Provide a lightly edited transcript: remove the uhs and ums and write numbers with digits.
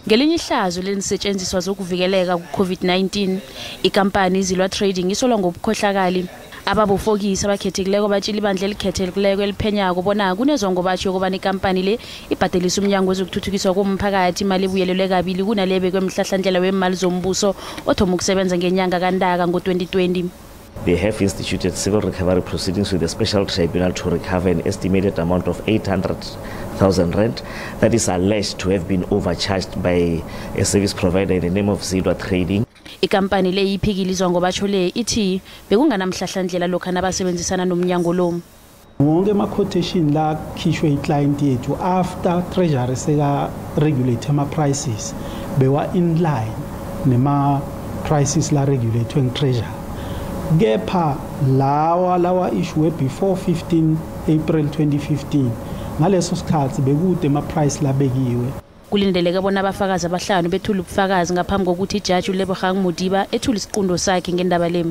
Ngelinye ihlazo lenisetshenziswa zokuvikeleka ku-COVID-19, ikampani iZilwa Trading isolwa ngobukhohlakali. Ababofokisi abakhethekileko batshila ibandla elikhethekileko eliphenyako bona kunezongobatjho yokobana ikampani le ibhadelisa umnyango wezokuthuthukiswa komphakathi imali ebuyelelwe kabili kunale bekwemhlahlandlela wemali zombuso othoma ukusebenza ngenyanga kaNtaka ngo-2020. They have instituted civil recovery proceedings with a special tribunal to recover an estimated amount of 800,000 rand that is alleged to have been overcharged by a service provider in the name of Zilwa Trading. Ikampani le iphikile izwangobatjho le, ithi bekunganamhlahlandlela lokha nabasebenzisana nomnyango lo. Wonke ama-quotation la khishwe i-client yethu after Treasury seka regulate ama-prices bewa in line nema-prices la regulatwe ngi-Treasury, kepha lawa issue before 15 April 2015, ngaleso sikhathi bekude ama-price labekiwe. Kulindeleke bona abafakazi abahlanu bethule ubufakazi ngaphambi kokuthi ijaji uLebogang Modiba ethule isiqundo sakhe ngendaba le.